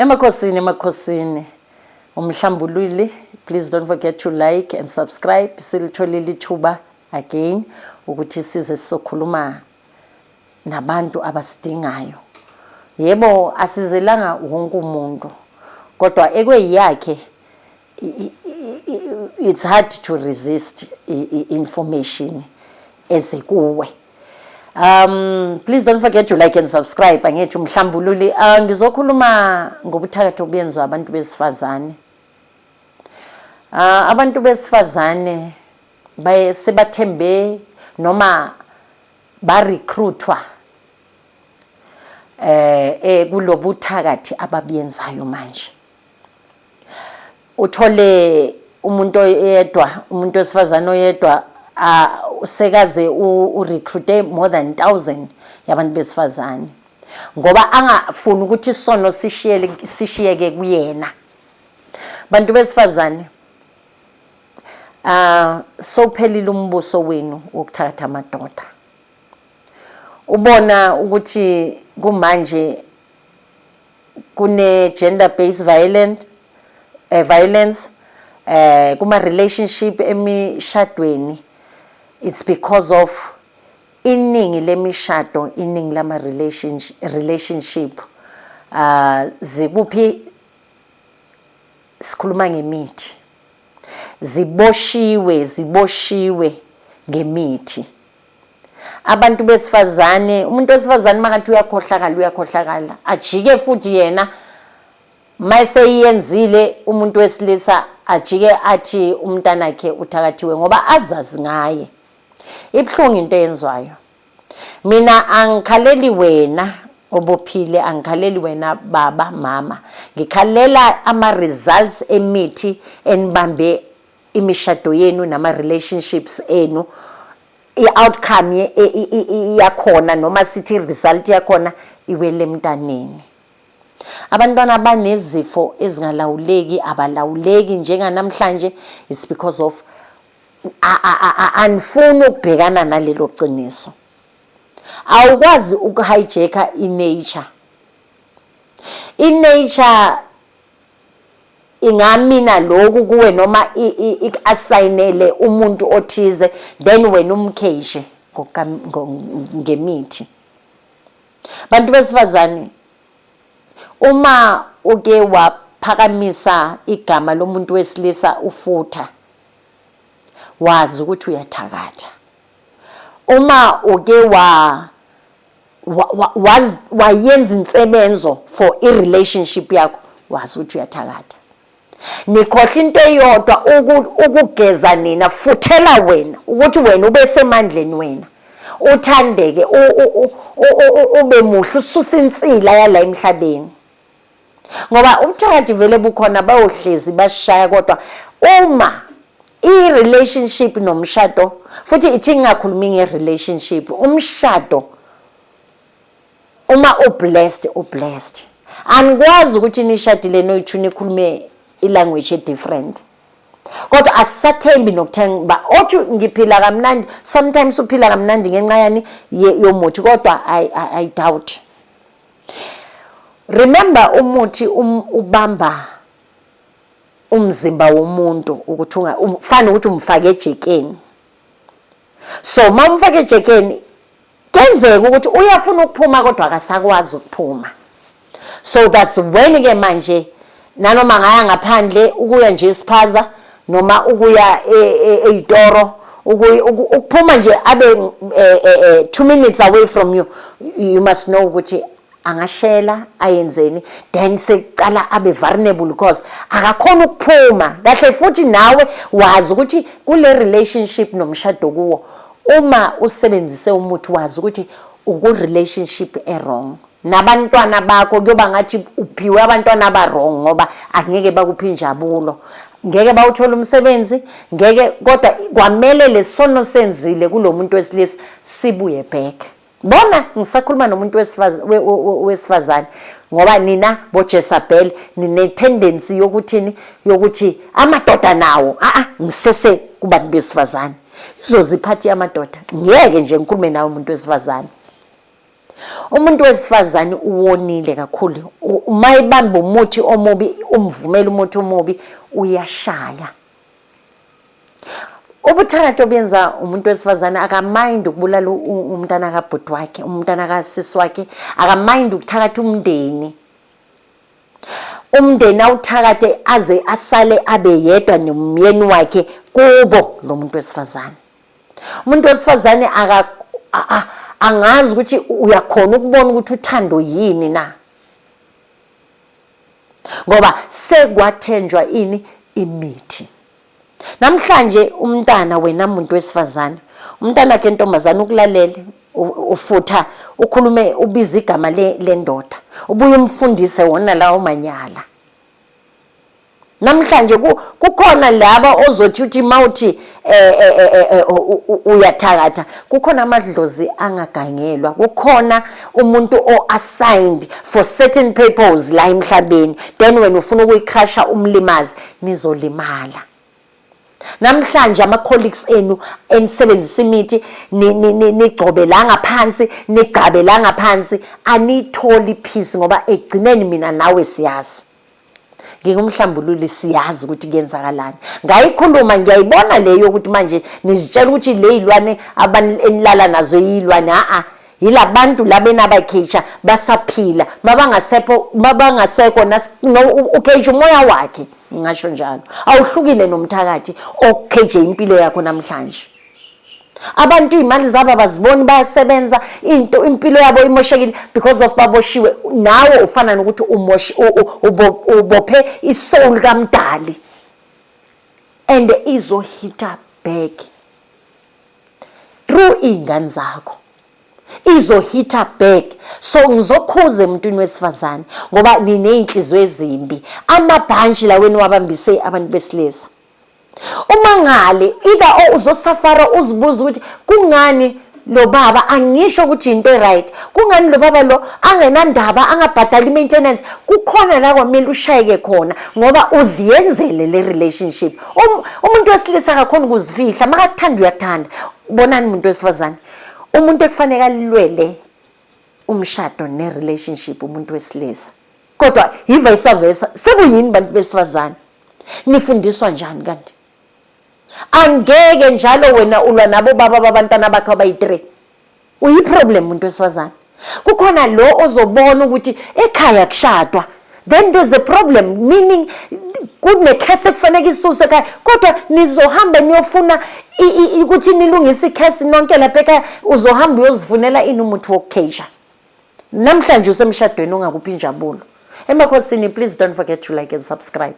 Emakhosini, emakhosini, umhlambululi. Please don't forget to like and subscribe. Silitholile ithuba again ukuthi size sizokhuluma nabantu abasidingayo. Yebo, asizelanga wonke umuntu, kodwa ekweyakhe it's hard to resist information eze kuwe. Please don't forget to like and subscribe. Angithi umhlambululi, ngizokhuluma ngobuthakathi obuyenziwa abantu besifazane. Abantu besifazane baye sebathembe noma ba-recruitwa kulobuthakathi ababuyenzayo manje. Uthole umuntu oyedwa, umuntu wesifazane oyedwa, sekaze u-recruite more than 1000 yabantu besifazane, ngoba angafuni ukuthi isono sishiyeke kuyena. Bantu besifazane, sophelile umbuso wenu wokuthakatha amadoda. Ubona ukuthi kumanje kune gender based violence kuma relationship emishadweni. It's because of iningi lemishado, iningi lama relationship zikuphi? Sikhuluma ngemithi, ziboshiwe, ziboshiwe ngemithi abantu besifazane. Umuntu wesifazane makathi uyakhohlakala, uyakhohlakala, ajike futhi yena mayeseyiyenzile. Umuntu wesilisa ajike athi umntanakhe uthakathiwe ngoba azazi ngaye. Ibuhlungu into eyenziwayo. Mina angikhaleli wena obophile, angikhaleli wena baba, mama, ngikhalela ama-results emithi enibambe imishado yenu nama-relationships enu. I-outcome yakhona, noma sithi i-result yakhona, iwele emntaneni. Abantwana banezifo ezingalawuleki, abalawuleki njenganamhlanje. It's because of anifuni ukubhekana nalelo qiniso. Awukwazi ukuhijacka i-nature. I-nature ingamina lokhu kuwe noma iku-assignele umuntu othize, then wena umcage ngemithi. Bantu besifazane, uma uke waphakamisa igama lomuntu wesilisa ufutha, wazi ukuthi uyathakatha. Uma uke wayenza insebenzo for i-relationship yakho, wazi ukuthi uyathakatha. Nikhohle into eyodwa, ukugeza nina futhela wena ukuthi wena ube semandleni, wena uthandeke, ube muhle, ususe insila yala emhlabeni, ngoba ubuthakathi vele bukhona, bayohlezi bashaya. Kodwa uma i-relationship nomshado, futhi ithi ngingakhulumi nge-relationship, umshado, uma ublessed, ublessed. Anikwazi ukuthi nishadile noyi-two nikhulume ilanguage e-different. Kodwa asisathembi nokuthemba. Othi ngiphila kamnandi, sometimes uphila kamnandi ngenxa yani? Yomuthi. Kodwa I doubt. Remember, umuthi ubamba umzimba womuntu ukuthi ufane ukuthi umfake ejekeni. So uma umfake ejekeni, kenzeka ukuthi uyafuna ukuphuma kodwa akasakwazi ukuphuma. So that's when ke manje nanoma ngaya ngaphandle ukuya nje esiphaza noma ukuya eyitoro, ukuphuma nje abe 2 minutes away from you, you must know ukuthi angashela ayenzeni. Then sekucala abe vulnerable because akakhona ukuphuma kahle. Futhi nawe wazi ukuthi kule relationship nomshado kuwo, uma usebenzise umuthi, wazi ukuthi uku-relationship e-wrong. Nabantwana bakho kuyoba ngathi uphiwe abantwana aba-wrong, ngoba angeke bakuphe injabulo, ngeke bawuthole umsebenzi, ngeke. Kodwa kwamele lesono senzile kulo muntu wesilisa sibuye back. Bona ngisakhuluma nomuntu wesifazane, ngoba nina boJezebel nine tendency yokuthini? Yokuthi amadoda nawo. A a, ngisese kubantu besifazane, izoziphathi amadoda. Ngeke nje ngikhulume nawe umuntu wesifazane. Umuntu wesifazane uwonile kakhulu. Uma ebamba umuthi omubi, umvumela umuthi omubi, uyashaya. Ubuthakathi obenza umuntu wesifazane, akamind ukubulala umntana kabhuti wakhe, umntana kasisi wakhe, akamind ukuthakatha umndeni. Umndeni awuthakathe aze asale abe yedwa nomyeni wakhe kubo lo muntu wesifazane. Umuntu wesifazane aka angazi ukuthi uyakhona ukubona ukuthi uthando yini na, ngoba sekwathenjwa ini? Imithi. Namhlanje umntana, wena muntu wesifazane, umntana wakhe entombazane ukulalele ufutha, ukhulume, ubiza igama lendoda, ubuye umfundise wona lawo manyala. Namhlanje kukhona laba ozothi uthi mawuthi uyathakatha, kukhona amadlozi angagangelwa, kukhona umuntu o-assigned for certain purpose la emhlabeni, then wena ufuna ukuyicrusha, umlimazi, nizolimala. Namhlanje ama-colleagues enu enisebenzisa imithi, nigcobe la ngaphansi, nigcabe la ngaphansi, aniyitholi peace, ngoba ekugcineni mina nawe siyazi, ngingumhlambululi, siyazi ukuthi kuyenzakalani. Ngayikhuluma, ngiyayibona leyo ukuthi manje nizitshela ukuthi le yilwane enilala nazo yilwane. A-a, yilabantu laba enabakhitsha basaphila. Mabangasekho, mabangasekho, ukheja umoya wakhe, ngingasho njalo. Awuhlukile nomthakathi okheje impilo yakho. Namhlanje abantu iy'mali zabo abaziboni, bayasebenza into, impilo yabo imoshekile because of baboshiwe. Nawe ufana nokuthi ubophe isoul kamdali and izohita back through iy'ngane zakho, izohita back. So ngizokhuza emntwini wesifazane ngoba niney'nhliziyo ezimbi. Amabhantshi laweni wabambise abantu besilisa, uma ngale either uzosuffera, uzibuza ukuthi kungani lo baba, angisho ukuthi into right, kungani lo baba lo angenandaba, angabhadali i-maintenance. Kukhona la kwamele ushayeke khona ngoba uziyenzele le relationship. Umuntu wesilisa akakhona ukuzifihla, makakuthanda uyakuthanda. Bonani, umuntu wesifazane, umuntu ekufanele alilwele umshado ne-relationship umuntu wesilisa, kodwa i-vice versa sekuyini? Bantu besifazane, nifundiswa njani kanti? Angeke njalo wena ulwa nabo baba babantwana bakho abayi-3, uyi-problem umuntu wesifazane. Kukhona lo ozobona ukuthi ekhaya kushadwa, then there's a problem, meaning kunecurse ekufanele isuswe ekhaya, kodwa nizohamba niyofuna ukuthi nilungise icurse nonke lapha ekhaya. Uzohamba uyozifunela ini? Umuthi wokukheja. Namhlanje usemshadweni ongakuphi injabulo. Emakhosini, please don't forget to like and subscribe.